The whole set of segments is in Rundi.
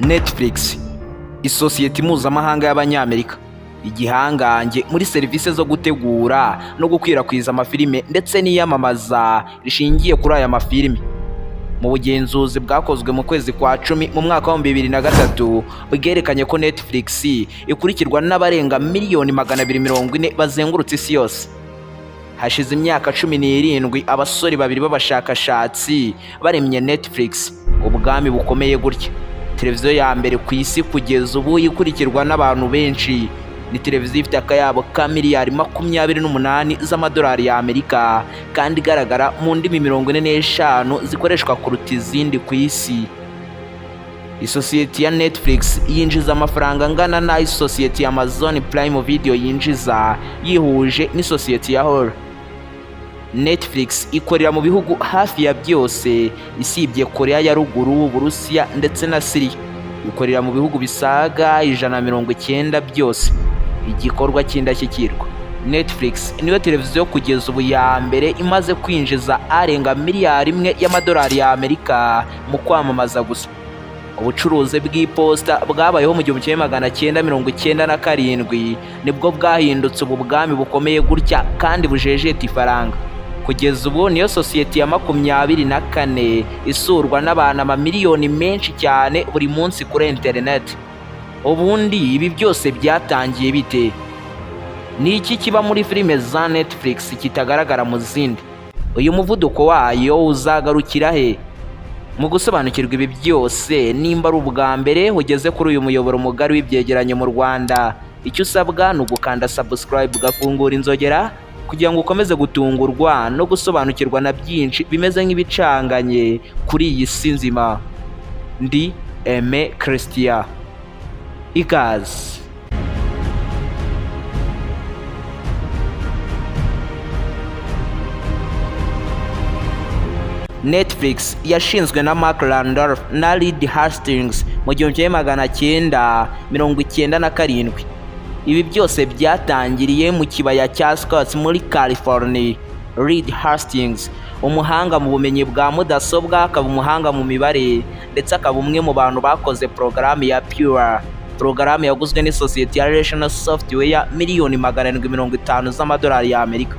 Netflix, isosiyete mpuzamahanga y'Abanyamerika, igihangange muri serivisi zo gutegura no gukwirakwiza amafilime ndetse n'iyamamaza rishingiye kuri aya mafilime. Mu bugenzuzi bwakozwe mu kwezi kwa 10 mu mwaka wa 2003, bwerekanye ko Netflix ikurikirwa n'abarenga miliyoni 240 bazengurutse isi yose. Hashize imyaka 17 abasore babiri b'abashakashatsi baremye Netflix, ubwami bukomeye gutya, televiziyo ya mbere ku isi kugeza ubu ikurikirwa n'abantu benshi. Ni televiziyo ifite akayabo ka miliyari 28 z'amadolari y'Amerika kandi igaragara mu ndimi 45 zikoreshwa kuruta izindi ku isi. Isosiyete ya Netflix yinjiza amafaranga angana n'ay'isosiyete ya Amazon Prime Video yinjiza yihuje n'isosiyete ya Hulu. Netflix ikorera mu bihugu hafi ya byose isibye Korea ya Ruguru, Uburusiya ndetse na Siriya. Ikorera mu bihugu bisaga 190 byose, igikorwa cy'indashyikirwa. Netflix niyo televiziyo kugeza ubu ya mbere imaze kwinjiza arenga miliyari 1 y'amadolari y'Amerika mu kwamamaza gusa. Ubucuruzi bw'iposita bwabayeho mu 1997 nibwo bwahindutse ubu bwami bukomeye gutya kandi bujejeta ifaranga. Kugeza ubu niyo sosiyete ya 24 isurwa n'abantu amamiliyoni menshi cyane buri munsi kuri interineti. Ubundi ibi byose byatangiye bite? Ni iki kiba muri filime za Netflix kitagaragara mu zindi? Uyu muvuduko wayo uzagarukira he? Mu gusobanukirwa ibi byose, nimba ari ubwa mbere ugeze kuri uyu muyoboro mugari w'ibyegeranyo mu Rwanda, icyo usabwa ni ugukanda subscribe, ugafungura inzogera kugira ngo ukomeze gutungurwa no gusobanukirwa na byinshi bimeze nk'ibicanganye kuri iyi si nzima. Ndi Aime Christian, ikaze. Netflix yashinzwe na Mark Randolph na Reed Hastings mu 1997. Ibi byose byatangiriye mu kibaya cya Scotts muri California. Reed Hastings, umuhanga mu bumenyi bwa mudasobwa, akaba umuhanga mu mibare ndetse akaba umwe mu bantu bakoze porogaramu ya Pure, porogaramu yaguzwe n'isosiyete ya Rational Software miliyoni 750 z'amadolari y'Amerika.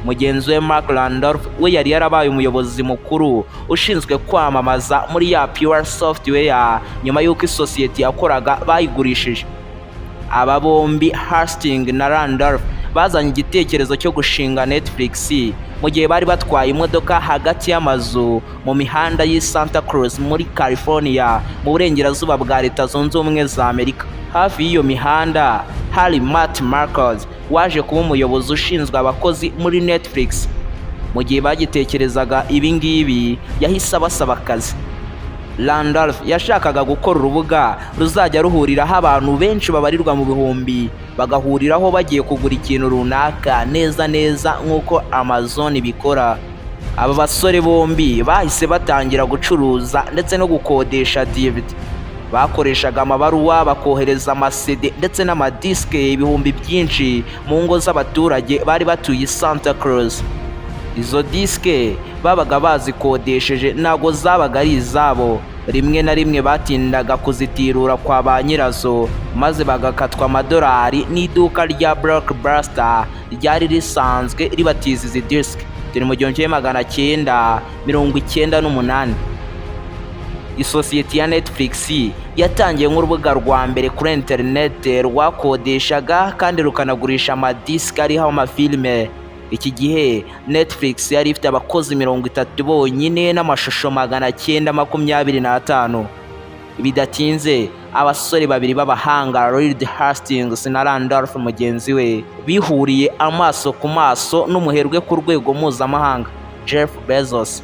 Mugenzi we Mark Randolph we yari yarabaye umuyobozi mukuru ushinzwe kwamamaza muri ya Pure Software nyuma y'uko isosiyete yakoraga bayigurishije. Aba bombi, Hastings na Randolph, bazanye igitekerezo cyo gushinga Netflix mu gihe bari batwaye imodoka hagati y'amazu mu mihanda y'i Santa Cruz muri California, mu burengerazuba bwa Leta Zunze Ubumwe za Amerika. Hafi y'iyo mihanda hari Matt Marcus, waje kuba umuyobozi ushinzwe abakozi muri Netflix. Mu gihe bagitekerezaga ibi ngibi, yahise abasaba akazi. Randolph yashakaga gukora urubuga ruzajya ruhuriraho abantu benshi babarirwa mu bihumbi, bagahuriraho bagiye kugura ikintu runaka, neza neza nk'uko Amazon ibikora. Aba basore bombi bahise batangira gucuruza ndetse no gukodesha DVD. Bakoreshaga amabaruwa bakohereza ama CD ndetse n'amadisike ibihumbi byinshi mu ngo z'abaturage bari batuye i Santa Cruz. Izo disike babaga bazikodesheje, ntabwo zabaga ari izabo. Rimwe na rimwe batindaga kuzitirura kwa ba nyirazo, maze bagakatwa amadolari n'iduka rya Blockbuster ryari risanzwe ribatiza izi disike. Turi mu 1998. Isosiyete ya Netflix yatangiye nk'urubuga rwa mbere kuri interinete rwakodeshaga kandi rukanagurisha amadisike ariho amafilime. Iki gihe Netflix yari ifite abakozi 30 bonyine n'amashusho 925. Bidatinze abasore babiri b'abahanga, Reed Hastings na Randolph mugenzi we, bihuriye amaso ku maso n'umuherwe ku rwego mpuzamahanga, Jeff Bezos.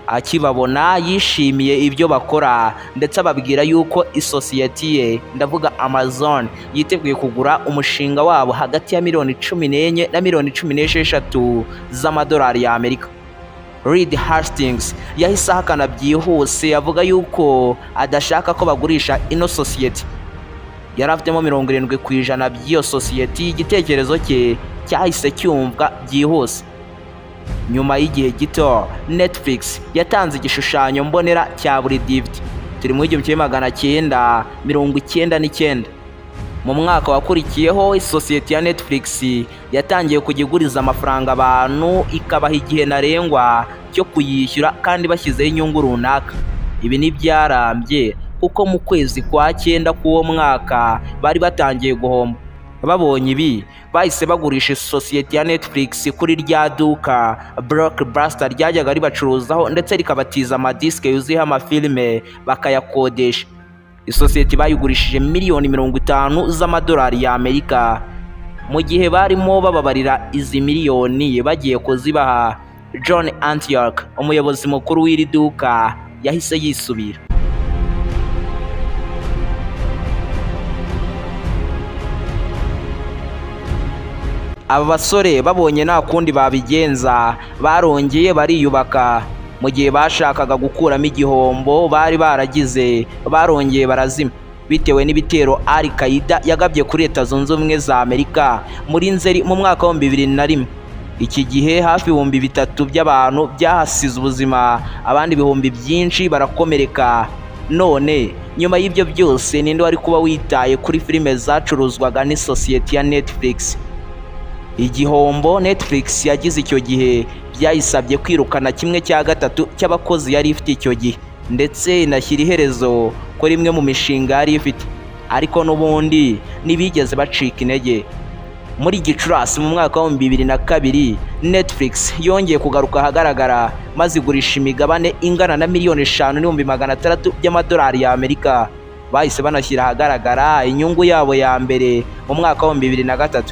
Akibabona yishimiye ibyo bakora ndetse ababwira yuko isosiyete ye, ndavuga Amazon, yiteguye kugura umushinga wabo hagati ya miliyoni 14 na miliyoni 16 z'amadolari y'Amerika. Reed Hastings yahise ahakana byihuse, avuga yuko adashaka ko bagurisha ino sosiyete. Yari afitemo 70% by'iyo sosiyete. Igitekerezo cye cyahise cyumvwa byihuse. Nyuma y'igihe gito, Netflix yatanze igishushanyo mbonera cya buri DVD. Turi mu 1999. Mu mwaka wakurikiyeho, isosiyete ya Netflix yatangiye kujya iguriza amafaranga abantu, ikabaha igihe ntarengwa cyo kuyishyura kandi bashyizeho inyungu runaka. Ibi ntibyarambye, kuko mu kwezi kwa cyenda k'uwo mwaka bari batangiye guhomba. Babonye ibi, bahise bagurisha isosiyete ya Netflix kuri rya duka Blockbuster ryajyaga ribacuruzaho ndetse rikabatiza amadisike yuzuyeho amafilime bakayakodesha. Isosiyete bayigurishije miliyoni 50 z'amadolari y'Amerika. Mu gihe barimo bababarira izi miliyoni bagiye kuzibaha, John Antioch, umuyobozi mukuru w'iri duka, yahise yisubira. Aba basore babonye nta kundi babigenza, barongeye bariyubaka. Mu gihe bashakaga gukuramo igihombo bari baragize, barongeye barazima bitewe n'ibitero Al Qaeda yagabye kuri Leta Zunze Ubumwe za Amerika muri Nzeri mu mwaka wa 2001. Iki gihe hafi 3000 by'abantu byahasize ubuzima, abandi ibihumbi byinshi barakomereka. None nyuma y'ibyo byose, ninde wari kuba witaye kuri filime zacuruzwaga n'isosiyete ya Netflix? Igihombo Netflix yagize icyo gihe byayisabye kwirukana 1/3 cy'abakozi yari ifite icyo gihe, ndetse inashyira iherezo kuri imwe mu mishinga yari ifite. Ariko n'ubundi ntibigeze bacika intege. Muri Gicurasi mu mwaka wa 2002, Netflix yongeye kugaruka ahagaragara, maze igurisha imigabane ingana na miliyoni 5,600,000 by'amadolari y'Amerika. Bahise banashyira ahagaragara inyungu yabo ya mbere mu mwaka wa 2003.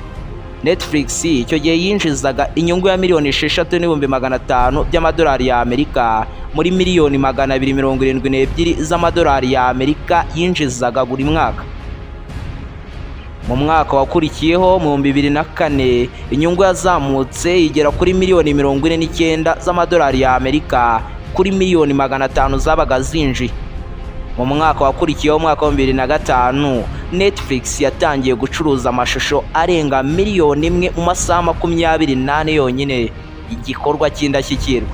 Netflix icyo gihe yinjizaga inyungu ya miliyoni 6,500,000 by'amadolari y'Amerika muri miliyoni 272 z'amadolari y'Amerika yinjizaga buri mwaka. Mu mwaka wakurikiyeho, mu 2004, inyungu yazamutse igera kuri miliyoni 49 z'amadolari y'Amerika kuri miliyoni 500 zabaga zinjiye. Mu mwaka wakurikiyeho, umwaka wa 2005, Netflix yatangiye gucuruza amashusho arenga miliyoni 1 mu masaha 24 yonyine, igikorwa cy'indashyikirwa.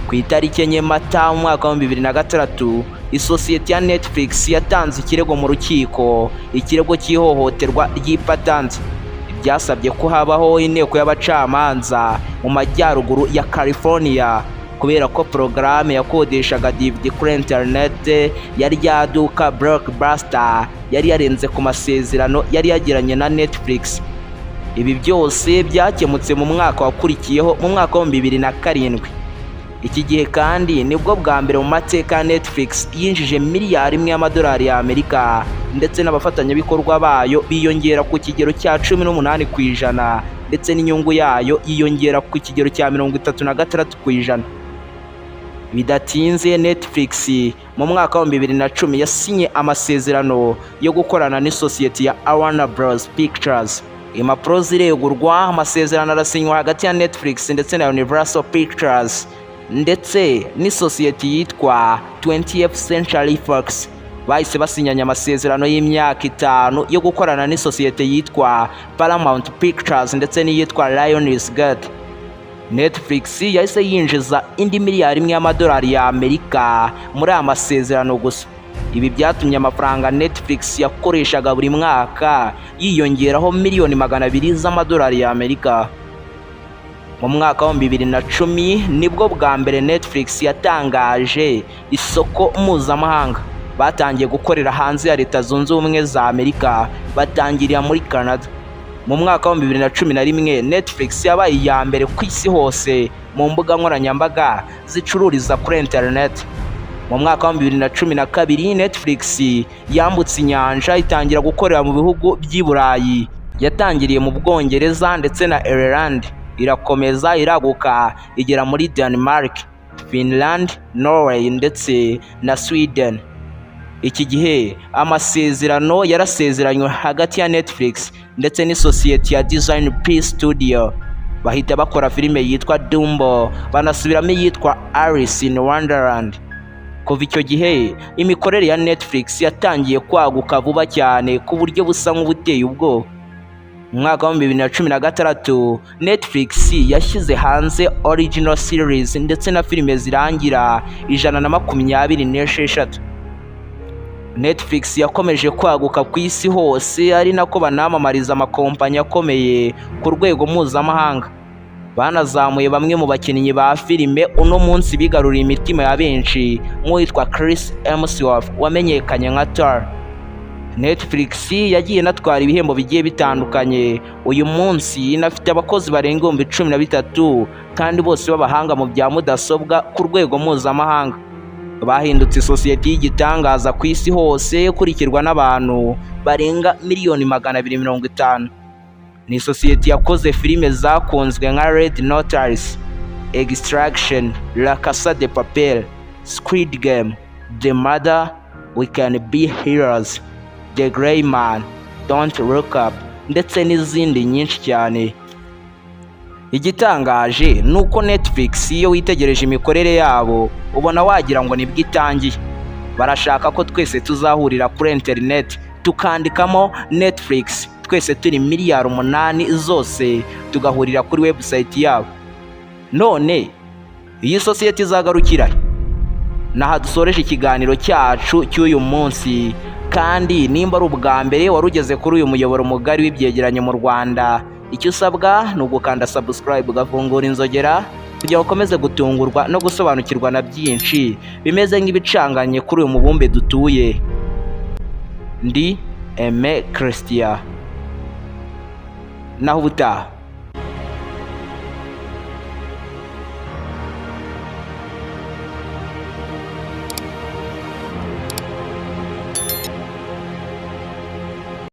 Ku itariki 4 Mata mu mwaka wa 2006, isosiyete ya Netflix yatanze ikirego mu rukiko, ikirego cy'ihohoterwa ry'ipatanti. Byasabye ko habaho inteko y'abacamanza mu majyaruguru ya California, kubera ko porogaramu yakodeshaga DVD kuri internet yari ryaduka Blockbuster yari yarenze ku masezerano yari yagiranye na Netflix. Ibi byose byakemutse mu mwaka wakurikiyeho, mu mwaka wa 2007. Iki gihe kandi nibwo bwa mbere mu mateka ya Netflix yinjije miliyari 1 y'amadolari y'Amerika, ndetse n'abafatanyabikorwa bayo biyongera ku kigero cya 18%, ndetse n'inyungu yayo yiyongera ku kigero cya 36%. Bidatinze, Netflix mu mwaka wa 2010 yasinye amasezerano yo gukorana n'isosiyete ya Warner Bros Pictures. Impapuro ziregurwa, amasezerano arasinywa hagati ya Netflix ndetse na Universal Pictures ndetse n'isosiyete yitwa 20th Century Fox. Bahise basinyanye amasezerano y'imyaka 5 yo gukorana n'isosiyete yitwa Paramount Pictures ndetse n'iyitwa Lionsgate. Netflix yahise yinjiza indi miliyari 1 y'amadolari y'Amerika muri aya masezerano gusa. Ibi byatumye amafaranga Netflix yakoreshaga buri mwaka yiyongeraho miliyoni 200 z'amadolari y'Amerika. Mu mwaka wa 2010 nibwo bwa mbere Netflix yatangaje isoko mpuzamahanga. Batangiye gukorera hanze ya Leta Zunze Ubumwe za Amerika, batangirira muri Canada. Mu mwaka wa 2011, Netflix yabaye iya mbere ku isi hose mu mbuga nkoranyambaga zicururiza kuri internet. Mu mwaka wa 2012, Netflix yambutse inyanja itangira gukorera mu bihugu by'i Burayi. Yatangiriye mu Bwongereza ndetse na Ireland, irakomeza iraguka igera muri Denmark, Finland, Norway ndetse na Sweden. Iki gihe amasezerano yarasezeranywe hagati ya Netflix ndetse n'isosiyete ya Design P Studio, bahita bakora filime yitwa Dumbo, banasubiramo iyitwa Alice in Wonderland. Kuva icyo gihe imikorere ya Netflix yatangiye kwaguka vuba cyane ku buryo busa nk'ubuteye ubwoba. Mu mwaka wa 2016, Netflix yashyize hanze original series ndetse na filime zirangira 126. Netflix yakomeje kwaguka ku isi hose, ari nako banamamariza amakompanyi akomeye ku rwego mpuzamahanga. Banazamuye bamwe mu bakinnyi ba filime uno munsi bigaruriye imitima ya benshi, nk'uwitwa Chris Hemsworth wamenyekanye nka Thor. Netflix yagiye inatwara ibihembo bigiye bitandukanye. Uyu munsi inafite abakozi barenga 13,000 kandi bose b'abahanga mu bya mudasobwa ku rwego mpuzamahanga. Bahindutse isosiyete y'igitangaza ku isi hose, ikurikirwa n'abantu barenga miliyoni 250. Ni isosiyete yakoze filime zakunzwe nka Red Notice, Extraction, La Casa de Papel, Squid Game, The Mother, We Can Be Heroes, The Gray Man, Don't Look Up ndetse n'izindi nyinshi cyane. Igitangaje ni uko Netflix, iyo witegereje imikorere yabo, ubona wagira ngo nibwo itangiye. Barashaka ko twese tuzahurira kuri interineti, tukandikamo Netflix, twese turi miliyari 8 zose tugahurira kuri website yabo. None iyi sosiyete izagarukira he? Naha dusoreje ikiganiro cyacu cy'uyu munsi. Kandi nimba ari ubwa mbere wari ugeze kuri uyu muyoboro mugari w'ibyegeranyo mu Rwanda, icyo usabwa ni ugukanda subscribe, ugafungura inzogera kugira ngo ukomeze gutungurwa no gusobanukirwa na byinshi bimeze nk'ibicanganye kuri uyu mubumbe dutuye. Ndi Aime Christian, naho ubutaha.